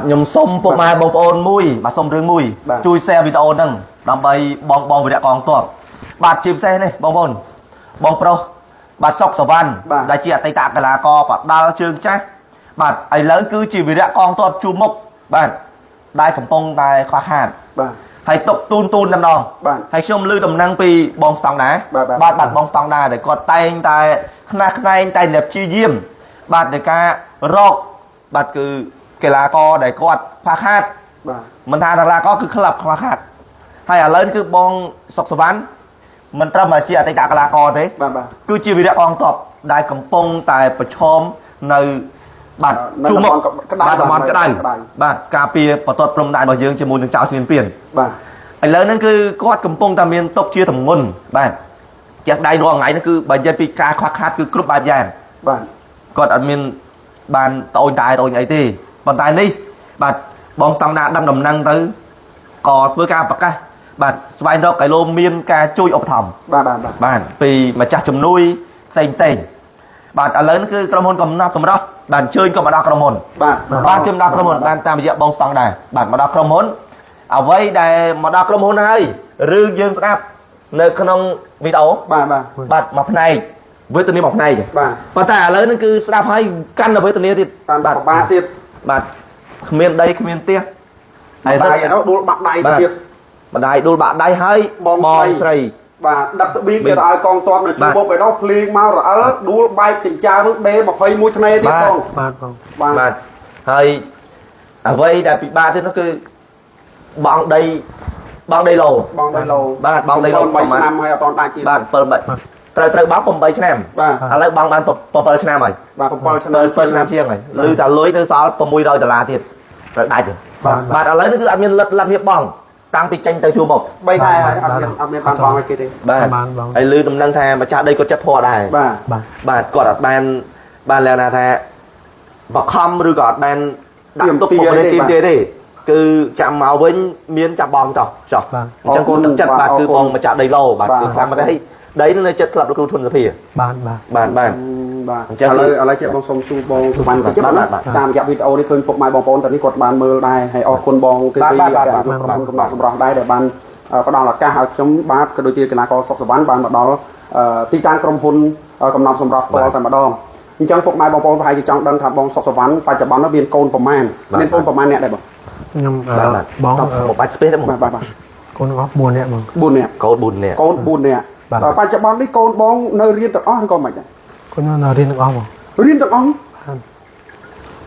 ខ្ញុំសុំពុកម៉ែបងប្អូនមួយបាទសុំរឿងមួយ បាទ ជួយ share វីដេអូហ្នឹងដើម្បីបងបងវីរៈកងទ័ពបាទជាពិសេសនេះបងប្អូនបងប្រុសបាទសុកសវណ្ណ បាទ ដែលជាអតីតកីឡាករបដាល់ជើងចាស់បាទឥឡូវគឺជាវីរៈកងទ័ពជួរមុខបាទដែលកំពុងតែខ្វះខាត បាទ ហើយຕົកទូនទូនតែម្ដង បាទ ហើយខ្ញុំលើតំណែងពីបងស្តង់ដា បាទបាទ បាទបាទបងស្តង់ដាដែលគាត់តែងតែខ្នះខ្នែងតែងតែព្យាយាមបាទในការរកបាទគឺកីឡាករដែលគាត់ខ្វះខាត បាទ មិនថាកីឡាករគឺក្លឹបខ្វះខាតហើយឥឡូវនេះគឺបងសុកសវណ្ណមិនត្រឹមតែជាអតីតកីឡាករទេ បាទបាទ គឺជាវីរៈកងទ័ពដែលកំពុងតែប្រឈមនៅបាទ នៅ ជួរមុខ តំបន់ក្តៅ បាទតំបន់ក្តៅ ក្តៅ បាទការពារបន្ទាត់ព្រំដែនរបស់យើងជាមួយនឹងចៅឈ្លានពាន បាទ ឥឡូវហ្នឹងគឺគាត់កំពុងតែមានទុកជាទម្ងន់បាទជាក់ស្ដែងរាល់ថ្ងៃហ្នឹងគឺបើនិយាយពីការខ្វះខាតគឺគ្រប់បែបយ៉ាង បាទ គាត់អត់មានបានត្អូញតែត្អូញអីទេប៉ុន្តែនេះបាទបងស្តង់ដារដឹងដំណឹងទៅក៏ធ្វើការប្រកាសបាទស្វែងរកគីឡូមានការជួយឧបត្ថម្ភ បាទបាទបាទ បាទពីម្ចាស់ជំនួយផ្សេងផ្សេងបាទឥឡូវនេះគឺក្រុមហ៊ុនកំណត់សម្រាប់បាទអញ្ជើញក៏មកដល់ក្រុមហ៊ុន បាទ បាទជើញមកដល់ក្រុមហ៊ុនបានតាមរយៈបងស្តង់ដែរបាទមកដល់ក្រុមហ៊ុនអ្វីដែលមកដល់ក្រុមហ៊ុនហើយរឿងយើងស្ដាប់នៅក្នុងវីដេអូ បាទបាទ បាទមួយផ្នែកវេទនាមួយផ្នែក បាទ ប៉ុន្តែឥឡូវនេះគឺស្ដាប់ហើយកាន់តែវេទនាទៀត តាម បាទ ពិបាកទៀត បាទគ្មានដីគ្មានផ្ទះហើយរ ដៃ ត់ ឯនោះដួលបាក់ដៃ បាទ ទៀត ម្ដាយដួលបាក់ដៃហើយ បង បង ស្រី ស្រី បាទដឹកស្បៀងគេទៅឲ្យកងទ័ពនៅជួរមុខឯនោះភ្លៀងមករអិលដួលបែកចិញ្ចើមដេ21ធ្នេទៀត បាទ បង បាទបង បាទ បាទហើយអ្វីដែលពិបាកទៀតនោះគឺបងដីបងដីឡូ បងដីឡូ បាទបងដីឡូ 3ឆ្នាំហើយអត់តដាច់ទៀត បាទ7 3ត្រូវបង8ឆ្នាំ បាទ ឥឡូវបងបាន7ឆ្នាំហើយ បាទ7ឆ្នាំ 7ឆ្នាំជាងហើយឬតែលុយនៅសល់600ដុល្លារទៀតត្រូវដាច់ទេ បាទ បាទឥឡូវនេះគឺអត់មានលទ្ធលទ្ធភាពបងតាំងពីចេញទៅជួរមុខ 3ខែហើយអត់មានអត់មានបានបងឲ្យគេទេ បាទ បានបង ហើយឮដំណឹងថាម្ចាស់ដីគាត់ចិត្តធေါ်ដែរ បាទ បាទ បាទគាត់អត់បានបានលក្ខណៈថាបខំឬក៏អត់បានដាក់ទុកពុកនេះទៀមទាទេគឺចាំមកវិញមានចាំបងចោះចោះ បាទ អញ្ចឹងគឺទឹកចិត្តបាទគឺបងម្ចាស់ដីឡូបាទគឺខ្លាំងមែនទេដីនឹងនៅចិត្តក្លឹបលោកគ្រូធុនសភា បាទបាទ បាទបាទ បាទ អញ្ចឹង ឥឡូវឥឡូវជាបងសុំសួរបងសុវណ្ណតិច បាទ ណា បាទ តាមរយៈវីដេអូនេះឃើញពុកម៉ែបងប្អូនតានេះគាត់បានមើលដែរហើយអរគុណបងគេ បាទបាទបាទ ក្រុមហ៊ុនកំណត់សម្រស់ដែរដែលបានផ្ដល់ឱកាសឲ្យខ្ញុំបាទក៏ដូចជាកីឡាករសុកសុវណ្ណបានមកដល់ទីតាំងក្រុមហ៊ុនកំណត់សម្រស់ផ្ទាល់តែម្ដងអញ្ចឹងពុកម៉ែបងប្អូនប្រហែលជាចង់ដឹងថាបងសុកសុវណ្ណបច្ចុប្បន្ននេះមានកូនប្រមាណមានកូនប្រមាណអ្នកដែរបង ខ្ញុំអឺ បាទបាទ បង តោះមកបាច់ស្ពេសទេមក បាទបាទបាទ កូនអស់4នាក់បង 4នាក់ កូន4នាក់ កូន4នាក់ បាទ បច្ចុប្បន្ននេះកូនបងនៅរៀនទាំងអស់ឬក៏មិនដែរ កូនខ្ញុំនៅរៀនទាំងអស់បង រៀនទាំងអស់ បាទ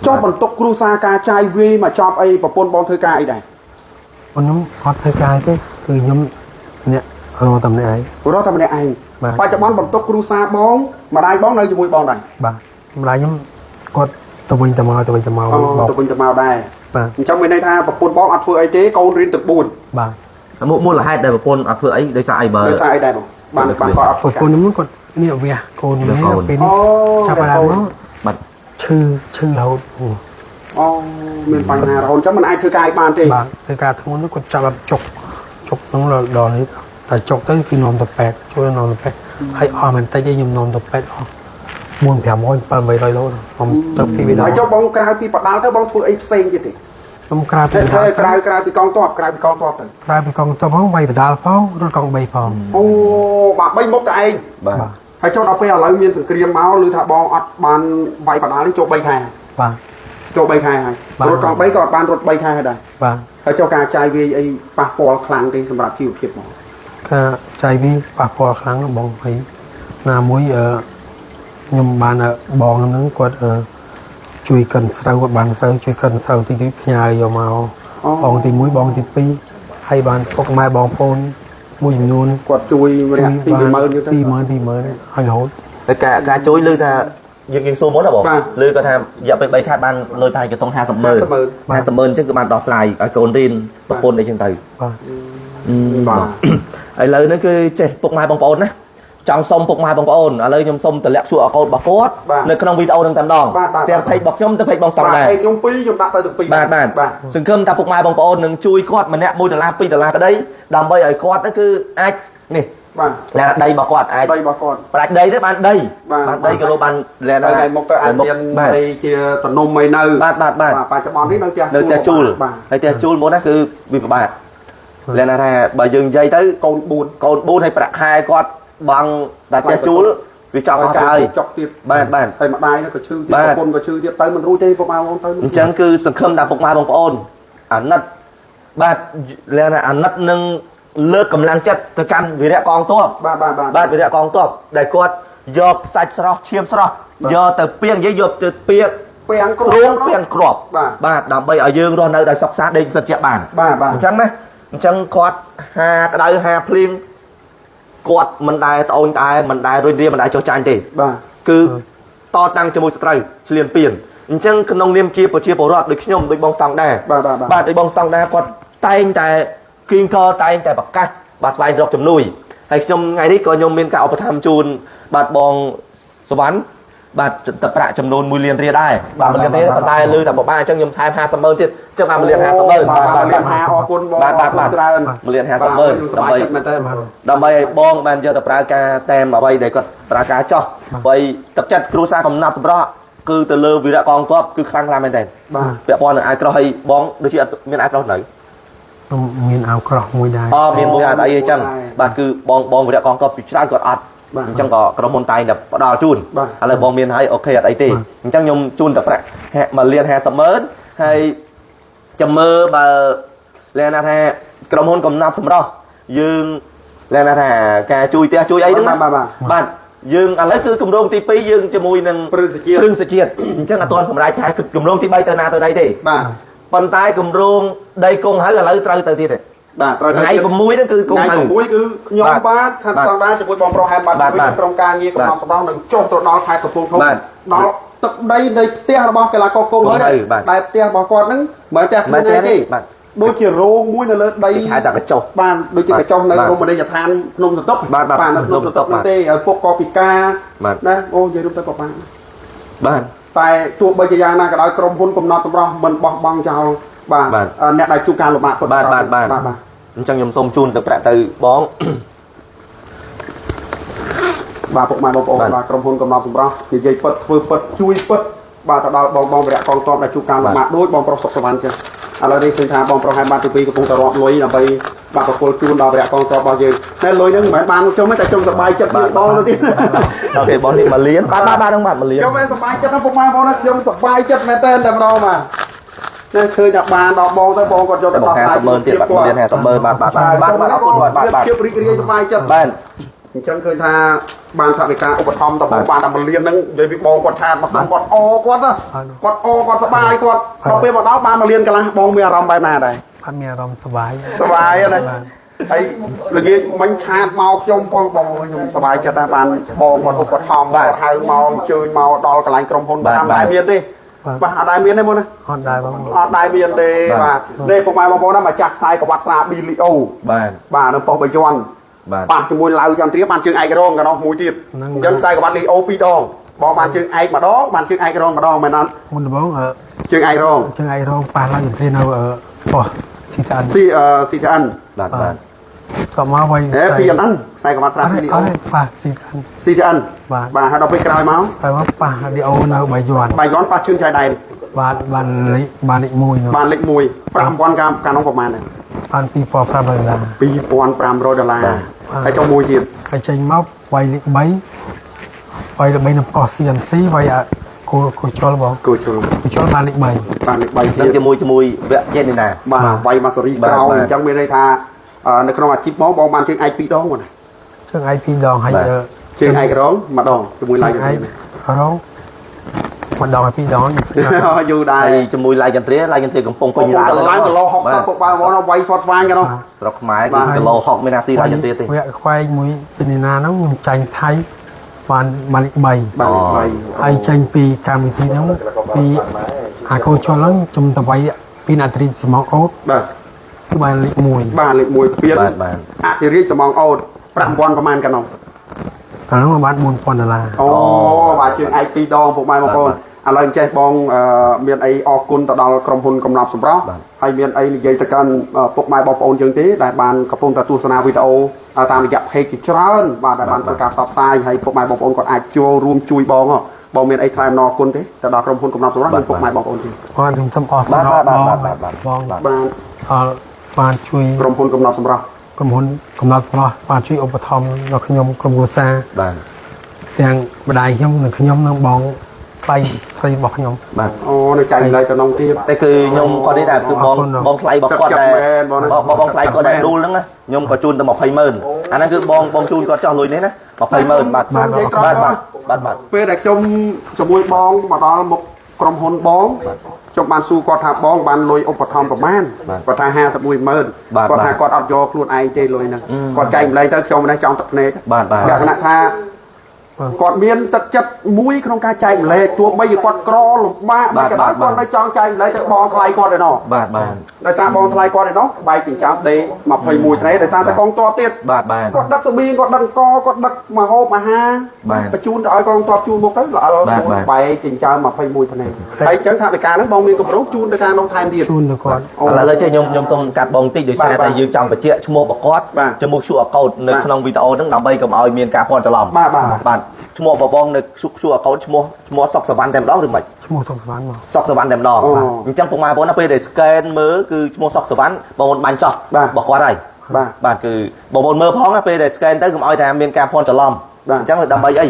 ចុះបន្ទុកគ្រួសារការចាយវាយមកចប់អីប្រពន្ធបងធ្វើការអីដែរ កូនខ្ញុំអត់ធ្វើការទេគឺខ្ញុំអ្នករកតែម្នាក់ឯង រត់តែម្នាក់ឯង បាទ បច្ចុប្បន្នបន្ទុកគ្រួសារបងម្ដាយបងនៅជាមួយបងដែរ បាទម្ដាយខ្ញុំគាត់ទៅវិញទៅមកទៅវិញទៅមក អូ បង ទៅវិញទៅមកដែរ បាទ អញ្ចឹងមានន័យថាប្រពន្ធបងអត់ធ្វើអីទេកូនរៀនទាំង4 បាទ មូលហេតុដែលប្រពន្ធអត់ធ្វើអីដោយសារអីបើ ដោយសារអីដែរបងបានបានគាត់អត់ ប្រ ធ្វើការ ពន្ធខ្ញុំគាត់នេះវះកូននេះ វះកូន ពេលនេះ អូ ចាប់អារម្មណ៍មក បាទ ឈឺឈឺរហូតអូ អូមានបញ្ហារហូតអញ្ចឹងមិនអាចធ្វើការឲ្យបានទេ បាទធ្វើការធ្ងន់នោះគាត់ចាប់ដល់ចុកចុកហ្នឹងដល់ដល់នេះតែចុកទៅគឺនាំទៅពេទ្យជួយនាំទៅពេទ្យហើយអស់មិនតិចទេខ្ញុំនាំទៅពេទ្យអស់4 500 7 800ឡូខ្ញុំទៅពីវីដេ ហើយចុះបងក្រៅពីបដាល់ទៅបងធ្វើអីផ្សេងទៀតទេ ខ្ញុំក្រៅពី តែ បដាល ក្រៅក្រៅពីកងទ័ពក្រៅពីកងទ័ពទៅ ក្រៅពីកងទ័ពផងវាយបដាល់ផងរត់កង់3ផង អូបាទ3មុខតែឯង បាទ បាទ ហើយចុះដល់ពេលឥឡូវមានសង្គ្រាមមកឬថាបងអត់បានវាយបដាល់នេះចូល3ខែ បាទ ចូល3ខែហើយ បាទ រត់កង់3ក៏អត់បានរត់3ខែហើយដែរ បាទ ហើយចុះការចាយវាយអីប៉ះពាល់ខ្លាំងទេសម្រាប់ជីវភាពបង ការចាយវាប៉ះពាល់ខ្លាំងណាស់បងហើយណាមួយអឺខ្ញុំបានអឺបងហ្នឹងគាត់អឺជួយកិនស្រូវគាត់បានស្រូវជួយកិនស្រូវតិចតិចផ្ញើយកមកបងទី1បងទី2ហើយបានពុកម៉ែបងប្អូនមួយចំនួន គាត់ជួយម្នាក់ពី20000យូរទៅ 20000 20000ហើយរហូត ហើយការការជួយលើថាយើងយើងសួរមុនណាបង បាទ លើគាត់ថារយៈពេល3ខែបានលុយប្រហែលកតុង50ម៉ឺន 50,000 50ម៉ឺនអញ្ចឹងគឺបានដោះស្រាយឲ្យកូនរៀនប្រពន្ធអីចឹងទៅ បាទ បាទ ឥឡូវហ្នឹងគឺចេះពុកម៉ែបងប្អូនណាចង់សុំពុកម៉ែបងប្អូនឥឡូវខ្ញុំសុំតម្លាក់ជួអកូនរបស់គាត់ បាទ នៅក្នុងវីដេអូហ្នឹងតែម្ដង បាទបាទ ទាំង page របស់ខ្ញុំទាំង page បងស្តង់ដែរ បាទឯងខ្ញុំពីរខ្ញុំដាក់ទៅទាំងពីរ បាទបាទ បាទ សង្ឃឹមថាពុកម៉ែបងប្អូននឹងជួយគាត់ម្នាក់1ដុល្លារ2ដុល្លារក្តីដើម្បីឲ្យគាត់ហ្នឹងគឺអាចនេះ បាទ លែដីរបស់គាត់អាច ដីរបស់គាត់ ប្រាច់ដីទៅបានដី បាទ បានដីគីឡូបានលែ ហើយថ្ងៃមុខទៅអាចមាន បាទ ដីជាតំណុំអីនៅ បាទបាទបាទ បាទបច្ចុប្បន្ននេះនៅផ្ទះ នៅផ្ទះជួល បាទ ហើយផ្ទះជួលមុនណាគឺវាពិបាកលែណាថាបើយើងនិយាយទៅ កូន4 កូន4ហើយប្រាក់ខែគាត់បង់តែផ្ទះជួលវាចង់អស់ទៅហើយ ចុកទៀត បាទបាទ ហើយម្ដាយនោះក៏ឈឺទៀត បាទ ប្រពន្ធក៏ឈឺទៀតទៅមិនរួចទេពុកម៉ែបងប្អូនទៅមិន អញ្ចឹងគឺសង្ឃឹមថាពុកម៉ែបងប្អូនអាណិតបាទលែណាអាណិតនឹងលើកកម្លាំងចិត្តទៅកាន់វីរៈកងទ័ព បាទបាទបាទ បាទវីរៈកងទ័ពដែលគាត់យកសាច់ស្រស់ឈាមស្រស់យកទៅពីងនិយាយយកទៅពីង ពាំងគ្ ទ្រូង រាប់ ពាំងគ្រាប់ បាទ បាទដើម្បីឲ្យយើងរស់នៅដោយសុខសាន្តដេកសិតជាបាន បាទបាទ អញ្ចឹងណាអញ្ចឹងគាត់ហាក្តៅហាភ្លៀងគាត់មិនដែលត្អូញត្អែមិនដែលរុញរាមិនដែលចុះចាញ់ទេ បាទ គឺតតាំងជាមួយសត្រូវឈ្លានពានអញ្ចឹងក្នុងនាមជាប្រជាពលរដ្ឋដូចខ្ញុំដូចបងស្តង់ដែរ បាទបាទ បាទដូចបងស្តង់ដែរគាត់តែងតែគៀងកតែងតែប្រកាសបាទស្វែងរកជំនួយហើយខ្ញុំថ្ងៃនេះក៏ខ្ញុំមានការឧបត្ថម្ភជូនបាទបងសវណ្ណបាទតប្រាក់ចំនួន1លានរៀលដែរបាទ1លានរៀលប៉ុន្តែលើតែបបាអញ្ចឹងខ្ញុំថែម50ម៉ឺនទៀតអញ្ចឹងបាទ1លាន50ម៉ឺន បាទ បាទ បាទ បាទ អរគុណបង បាទបាទបាទ ច្រើន 1លាន50ម៉ឺន សប្បាយ ដើម្បី ចិត្តមែនតើ ដើម្បីឲ្យបងបានយកទៅប្រើការតាមអ្វីដែលគាត់ប្រើការចោះព្រោះទឹកចិត្តគ្រួសារកំណាប់សម្រស់គឺទៅលើវីរៈកងទ័ពគឺខ្លាំងខ្លាំងមែនទែន បាទ ពាក់ព័ន្ធនឹងអាវក្រោះឲ្យបងដូចជាអត់មានអាវក្រោះនៅ ខ្ញុំមានអាវក្រោះមួយដែរ អមានមួយអាវអីអញ្ចឹងបាទគឺបងបងវីរៈកងទ័ពពីច្រើនគាត់អត់អញ្ចឹងក៏ក្រុមហ៊ុនតែងតែផ្ដល់ជូនឥឡូវបងមានហើយអូខេអត់អីទេអញ្ចឹងខ្ញុំជូនតែប្រាក់1លាន50ម៉ឺនហើយចាំមើលបើលក្ខណៈថាក្រុមហ៊ុនកំណាប់សម្រស់យើងលក្ខណៈថាការជួយផ្ទះជួយអីហ្នឹងណា បាទបាទ បាទយើងឥឡូវគឺគម្រោងទី2យើងជាមួយនឹង ព្រឹសជាតិ ព្រឹងសជាតិអញ្ចឹងអត់ទាន់សម្រេចថាគម្រោងទី3ទៅណាទៅណីទេ បាទ ប៉ុន្តែគម្រោងដីគង់ហើយឥឡូវត្រូវទៅទៀតទេ បាទត្រូវ ថ្ងៃ6ហ្នឹងគឺគង់ ថ្ងៃ ហើយ 6គឺខ្ញុំ បាទ បាទខាង បាទ ស្តង់ដារជាមួយបងប្រុសហែមបាទ បាទបាទ ក្រុមការងារកំណត់សម្រស់នឹងចុះទៅដល់ខេត្តកំពង់ធំ បាទ ដល់ទឹកដីនៃផ្ទះរបស់កីឡាករគង់ហើយ គង់ហើយបាទ ដែលផ្ទះរបស់គាត់ហ្នឹងមិនមែនផ្ទះ មិន ខ្លួនឯងទេ ទេបាទ ដូចជារោងមួយនៅលើដី គេហៅថាកញ្ចុះ បាទដូចជា បាទ កញ្ចុះនៅ បាទ រមណីយដ្ឋានភ្នំសន្ទុក បាទបាទ នៅភ្នំសន្ទុក បាទ ហ្នឹងទេហើយពុកក៏ពិការ បាទ ណាអូនិយាយរួមទៅក៏បាន បាទ តែទោះបីជាយ៉ាងណាក៏ដោយក្រុមហ៊ុនកំណត់សម្រស់មិនបោះបង់ចោលបាទ បាទ អ្នកដែលជួបការលំបាកពិត បាទ ប្រាកដ បាទបាទ បាទបាទ អញ្ចឹងខ្ញុំសូមជូនទៅប្រាក់ទៅបង បាទពុកម៉ែបងប្អូន បាទ បាទក្រុមហ៊ុនកំណត់សម្រស់និយាយពិតធ្វើពិតជួយពិតបាទទៅដល់បងបងវរៈកងទ័ពដែលជួបការលំបាកដូចបងប្រុសសុកសវណ្ណចឹងឥឡូវនេះឃើញថាបងប្រុសហែមបាទទី2កំពុងតែរាប់លុយដើម្បីបាទប្រគល់ជូនដល់វរៈកងទ័ពរបស់យើងតែលុយហ្នឹងមិនមែនបានខ្ញុំទេតែខ្ញុំសប្បាយចិត្តជាងបងទៅទៀត អូខេបងនេះ1លានបាទបាទបាទហ្នឹងបាទ1លាន ខ្ញុំមិនសប្បាយចិត្តណាពុកម៉ែបងប្អូនណាខ្ញុំសប្បាយចិត្តមែនតើតែម្ដងបាទនេះឃើញថាបានដល់បងទៅបងគាត់យកទៅ បង ដោះស្រាយ 50ម៉ឺនទៀតបាទ1លាន50ម៉ឺនបាទបាទបាទបាទបាទអរគុណបាទបាទបាទ ភាពរីករាយសប្បាយចិត្ត បាទ អញ្ចឹងឃើញថាបានថវិកាឧបត្ថម្ភតបងបានតែមួយលានហ្នឹងនិយាយពីបងគាត់ឆាតមកខ្ញុំគាត់អគាត់ណាគាត់អគាត់សប្បាយគាត់ដល់ពេលមកដល់បានមួយលានកន្លះបងមានអារម្មណ៍បែបណាដែរ អត់មានអារម្មណ៍សប្បាយ សប្បាយណា បាទ ហើយល្ងាចមិញឆាតមកខ្ញុំផងបងខ្ញុំសប្បាយចិត្តណាស់បានបងគាត់ឧបត្ថម្ភគាត់ហៅមកអញ្ជើញមកដល់កន្លែងក្រុមហ៊ុន បាទ តាមដែរមានទេបាទអត់ដែរមានទេមុនណា អត់ដែរបង អត់ដែរមានទេបាទនេះពុកម៉ែបងប្អូនណាម្ចាស់ខ្សែក្រវ៉ាត់ស្រាប៊ីលីអូ បាទ បាទនៅប៉ុស្តិ៍បាយ័ន បាទ ប៉ះជាមួយឡាវចន្ទ្រាបានជើងឯករងកណ្ដោះមួយទៀតអញ្ចឹងខ្សែក្រវ៉ាត់លីអូពីរដងបងបានជើងឯកម្ដងបានជើងឯករងម្ដងមែនអត់ មុនដំបូងអឺ ជើងឯករង ជើងឯករងប៉ះឡើងចន្ទ្រានៅអឺប៉ុស្តិ៍ CTN C CTN បាទបាទ តមកវាយ ហេ PNN ខ្សែក្រវ៉ាត់ស្រា អត់ ប៊ីលីអូ ទេអត់ទេប៉ះ CTN CTN បាទ បាទហើយដល់ពេលក្រោយមក ហើយមកប៉ះឌីអូនៅបាយ័ន បាយ័នប៉ះជើងចៃដែន បាទបានលេខបានលេខ1នោះ បានលេខ1 5000កាលកាលនោះប្រហែលដែរ បាន2500ដុល្លារ 2500ដុល្លារហើយចុះមួយទៀត ហើយចេញមកវាយលេខ3វាយលេខ3នៅប៉ុស្តិ៍ CNC វាយអាគូគូជុលបង គូជុល គូជុលបានលេខ3 បានលេខ3 នឹង ទៀត ជាមួយជាមួយវគ្គចេនេះណា បាទវាយមកសេរីក្រោយ បាទ អញ្ចឹងមានន័យថានៅក្នុងអាជីពបងបងបានជើងឯកពីរដងមកណា ជើងឯកពីរដងហើយ បាទ អឺ ជើងឯករងម្ដងជាមួយឡាយ ជើងឯករងម្ដងហើយពីរដង យូរដែរ ហើយជាមួយឡាយចន្ទ្រាឡាយចន្ទ្រាកំពុងពេញ ឡើង ឡើង ឡើងគីឡូ60ពុកបើបងវាយស្វាត់ស្វាញកណ្ដោះ ស្រុកខ្មែរគឺគីឡូ60មានណាស៊ីឡាយចន្ទ្រាទេ វគ្គខ្វែងមួយពីនីណាហ្នឹងខ្ញុំចាញ់ថៃបានបានលេខ3 បាទលេខ ហើយចេញពីកម្មវិធីហ្នឹងពីអាកូជុលហ្នឹងខ្ញុំទៅវាយពីណាត្រីសមងអូត 3បាទ គឺបានលេខ1 បាទលេខ1ពៀន បាទបាទ អធិរាជសមងអូត5000ប្រហែលកណ្ដោះ កាលហ្នឹងបាន4000ដុល្លារ អូបាទជើងឯកពីរដងពុកម៉ែបងប្អូន ឥឡូវចេះបងមានអីអរគុណទៅដល់ក្រុមហ៊ុនកំណប់សម្រស់ហើយមានអីនិយាយទៅកាន់ពុកម៉ែបងប្អូនយើងទេដែលបានកំពុងតែទស្សនាវីដេអូតាមរយៈ page ជាច្រើនបាទដែលបានធ្វើការផ្សព្វផ្សាយហើយពុកម៉ែបងប្អូនគាត់អាចចូលរួមជួយបងបងមានអីថ្លែងអំណរគុណទេទៅដល់ក្រុមហ៊ុនកំណប់សម្រស់និងពុកម៉ែបងប្អូនទេ បាទខ្ញុំសូមអរគុណ បាទ បង បាទបាទបាទ បង បាទ បាទ អរបានជួយ ក្រុមហ៊ុនកំណប់សម្រស់ ក្រុមហ៊ុនកំណត់សម្រស់បានជួយឧបត្ថម្ភដល់ខ្ញុំក្រុមគ្រួសារ បាទ ទាំងម្ដាយខ្ញុំនិងខ្ញុំនិងបងថ្លៃស្រីរបស់ខ្ញុំ បាទ អូនៅចែកម្លែកទៅក្នុងទៀត តែគឺខ្ញុំគាត់នេះដែរគឺបងបងថ្លៃរបស់គាត់ដែរបងបងថ្លៃគាត់ដែរឌូលហ្នឹងណាខ្ញុំក៏ជូនទៅ20ម៉ឺនអាហ្នឹងគឺបងបងជូនគាត់ចោះលុយនេះណា20ម៉ឺនបាទបាទបាទបាទបាទ ពេលដែលខ្ញុំជាមួយបងមកដល់មុខក្រុមហ៊ុនបងខ្ញុំបានសួរគាត់ថាបងបានលុយឧបត្ថម្ភប្រមាណគាត់ថា51ម៉ឺនគាត់ថាគាត់អត់យកខ្លួនឯងទេលុយហ្នឹងគាត់ចែកម្លែកទៅខ្ញុំនេះចង់ទឹកភ្នែក បាទបាទ លក្ខណៈថាគាត់មានទឹកចិត្តមួយក្នុងការចែកម្លែកទោះបីជាគាត់ក្រលំបាកមិនក៏ដោយគាត់នៅចង់ចែកម្លែកទៅបងថ្លៃគាត់ឯណោះ បាទបាទ ដោយសារបងថ្លៃគាត់ឯណោះបែកចិញ្ចើមដេ21ថ្ងៃដោយសារតែកងទ័ពទៀត បាទបាទ គាត់ដឹកស្បៀងគាត់ដឹកអង្គគាត់ដឹកមហូបអាហារ បាទ បញ្ជូនទៅឲ្យកងទ័ពជូនមុខទៅល្អ បាទបាទ បែកចិញ្ចើម21ថ្ងៃហើយអញ្ចឹងថាវិការហ្នឹងបងមានកម្រោងជូនទៅខាងនោះថែមទៀត ជូនទៅគាត់ អូ ឥឡូវចេះខ្ញុំខ្ញុំសូមកាត់បងតិចដោយសារ បាទ តែយើងចង់បញ្ជាក់ឈ្មោះប្រកប បាទ ជាមួយ QR code នៅ បាទ ក្នុងវីដេអូហ្នឹងដើម្បីកុំឲ្យមានការភ័ន្តច្រឡំ បាទបាទ បាទឈ្មោះបបងនៅ QR code ឈ្មោះឈ្មោះសុកសវណ្ណតែម្ដងឬមិន ឈ្មោះសុកសវណ្ណមក សុកសវណ្ណតែម្ដង អូ បាទអញ្ចឹងពុកម៉ែបងប្អូនណាពេលដែល scan មើលគឺឈ្មោះសុកសវណ្ណបងប្អូនបាញ់ចោះ បាទ របស់គាត់ហើយ បាទ បាទគឺបងប្អូនមើលផងណាពេលដែល scan ទៅកុំឲ្យថាមានការភ័ន្តច្រឡំ បាទ អញ្ចឹងដើម្បីអី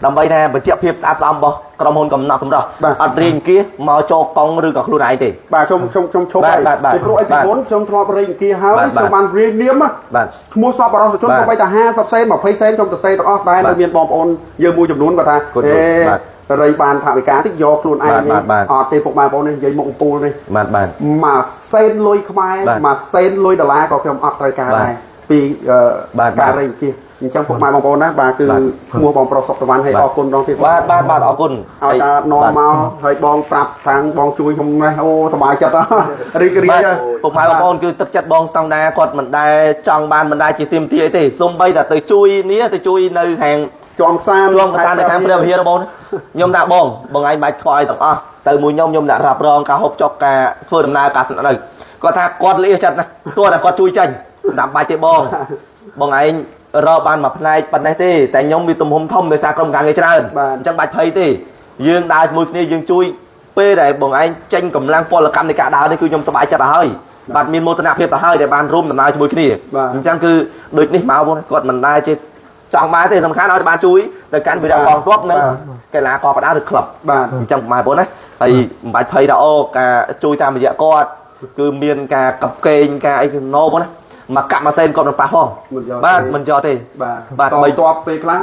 ដើម្បីថាបញ្ជាក់ភាពស្អាតស្អំរបស់ក្រុមហ៊ុនកំណត់សម្រស់ បាទ អត់រៀងអង្គាសមកចូលកង់ឬក៏ខ្លួនឯងទេ បាទខ្ញុំខ្ញុំខ្ញុំឈប់ បាទ ហើយ បាទបាទ ពីព្រោះអីពី បាទ មុនខ្ញុំធ្លាប់រែងអង្គាហើយ បាទបាទ ខ្ញុំបានរៀងនាមណា បាទ ឈ្មោះសពបរោះជន បាទ សូម្បីតែ50សេន20សេនខ្ញុំទៅសេទាំងអស់តែ បាទ នៅមានបងប្អូនយើងមួយចំនួនគាត់ថា គាត់យល់បាទ រៃបានថវិកាតិចយកខ្លួនឯង បាទបាទបាទ អត់ទេពុកម៉ែបងប្អូននេះនិយាយមុខអំពូលនេះ បាទបាទ មួយសេនលុយខ្មែរ បាទ មួយសេនលុយដុល្លារក៏ខ្ញុំអត់ត្រូវការ បាទ ដែរពី បាទ ការរៃអង្គាសអញ្ចឹងពុកម៉ែបងប្អូនណាបាទគឺ បាទ ឈ្មោះបងប្រុសសុកសវណ្ណហើយ បាទ អរគុណម្ដងទៀត បាទបាទបាទអរគុណ ឲ្យតានាំមកហើយបងប្រាប់ខាងបងជួយខ្ញុំនេះអូសប្បាយចិត្តហ៎រីករាយ បាទ ហ៎ ពុកម៉ែបងប្អូនគឺទឹកចិត្តបងស្តង់ដាគាត់មិនដែលចង់បានមិនដែលជាទៀមទាអីទេសូម្បីតែទៅជួយនេះទៅជួយនៅខាង ជាំសាន ជួងកសាននៅខាងព្រះវិហារបងខ្ញុំថាបងបងឯងបាច់ខ្វល់អីទាំងអស់ទៅមួយខ្ញុំខ្ញុំអ្នករ៉ាប់រងការហូបចុកការធ្វើដំណើរការស្នាក់នៅគាត់ថាគាត់លៀសចិត្តណាស់ទោះតែគាត់ជួយចេញតាមបាច់ទេបងបងឯងរកបានមួយផ្នែកប៉ុណ្ណេះទេតែខ្ញុំមានទំហំធំដោយសារក្រុមការងារច្រើន បាទ អញ្ចឹងបាច់ភ័យទេយើងដើរជាមួយគ្នាយើងជួយពេលដែលបងឯងចេញកម្លាំងពលកម្មនៃការដើរនេះគឺខ្ញុំសប្បាយចិត្តទៅហើយបាទមានមោទនភាពទៅហើយដែលបានរួមដំណើរជាមួយគ្នា បាទ អញ្ចឹងគឺដូចនេះមកបងគាត់មិនដែលចេះចង់បានទេសំខាន់ឲ្យបានជួយទៅកាន់វីរៈកងទ័ពនិងកីឡាករបដាឬក្លឹប បាទ អញ្ចឹងម៉ែបងណាហើយមិនបាច់ភ័យថាអូការជួយតាមរយៈគាត់គឺមានការកັບកេងការអីណូបងណាមកកាក់មួយសេនគាត់មិនប៉ះផង មិនយកទេ បាទមិនយកទេ បាទ បាទ ត បី តបពេលខ្លះ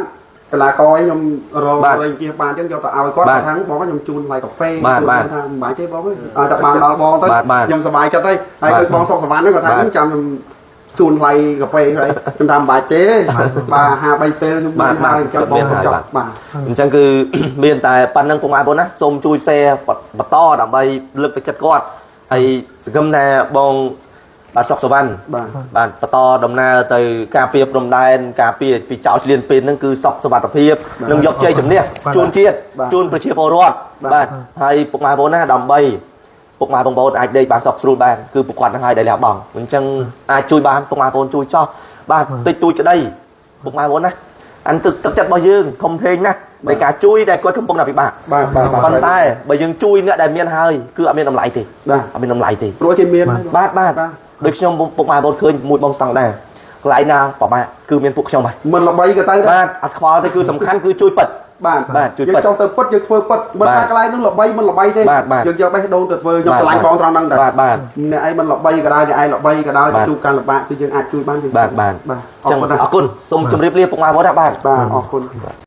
កីឡាករឯងខ្ញុំរក បាទ រៃអង្គាសបានអញ្ចឹងយកទៅឲ្យគាត់ បាទ ខាងបងខ្ញុំជូនថ្លៃកាហ្វេ បាទបាទ ជូនថាមិនបាច់ទេបងអើយឲ្យតែបានដល់បងទៅ បាទបាទ ខ្ញុំសប្បាយចិត្តហើយហើយ បាទ ដូចបងសុកសវណ្ណហ្នឹងគាត់ថា បាទ ហ្នឹងចាំខ្ញុំជូនថ្លៃកាហ្វេហើយខ្ញុំថាមិនបាច់ទេបាទ53ពេលខ្ញុំ បាទ មានហើយអញ្ចឹងបង មានហើយ ខ្ញុំច បាទ ប់បាទ អញ្ចឹងគឺ មានតែប៉ុណ្្នឹងពុកម៉ែបងប្អូនណាសូមជួយ share បន្តដើម្បីលើកទឹកចិត្តគាត់ហើយសង្ឃឹមថាបងបាទសុកសវណ្ណ បាទ បាទបន្តដំណើរទៅការពារព្រំដែនការពារពីចោលឆ្លៀនពេលហ្នឹងគឺសុខសុវត្ថិភាពនិងយកជ័យជំនះ បាទ ជូនជាតិ បាទ ជូនប្រជាពលរដ្ឋ បាទ បាទហើយពុកម៉ែបងប្អូនណាដើម្បីពុកម៉ែបងប្អូនអាចដេកបានសុខស្រួលបានគឺប្រកាសហ្នឹងហើយដែលលះបង់អញ្ចឹងអាចជួយបានពុកម៉ែបងប្អូនជួយចោះបាទតិចតួចក្តីពុកម៉ែបងប្អូនណាអានទឹកទឹកចិត្តរបស់យើងធំធេងណាស់នៃការជួយដែលគាត់កំពុងតែពិបាក បាទបាទបាទ ប៉ុន្តែបើយើងជួយអ្នកដែលមានហើយគឺអត់មានតម្លៃទេ បាទ អត់មានតម្លៃទេ ព្រោះគេមាន បាទបាទ បាទ ដូចខ្ញុំពុកម៉ែបងប្អូនឃើញមួយបងស្តង់ដែរកន្លែងណាប្រមាគឺមានពួកខ្ញុំហើយ មិនល្បីក៏ទៅដែរ បាទអត់ខ្វល់ទេគឺសំខាន់គឺជួយពិត បាទ បាទជួយពិត យើងចង់ទៅពិតយើងធ្វើពិតមិន បាទ ថាកន្លែងនោះល្បីមិនល្បីទេ បាទបាទ យើងយកបេះដូងទៅធ្វើខ្ញុំ បាទ ស្រឡាញ់បងត្រង់ហ្នឹងតែ បាទបាទ អ្នកឯងមិនល្បីក៏ដោយអ្នកឯងល្បីក៏ដោយ បាទ ជួបការលំបាកគឺយើងអាចជួយបានយើង បាទបាទ បាទអរ ចឹង គុណណាស់ អរគុណសូមជម្រាបលាពុកម៉ែបងប្អូនណាបាទ បាទអរគុណ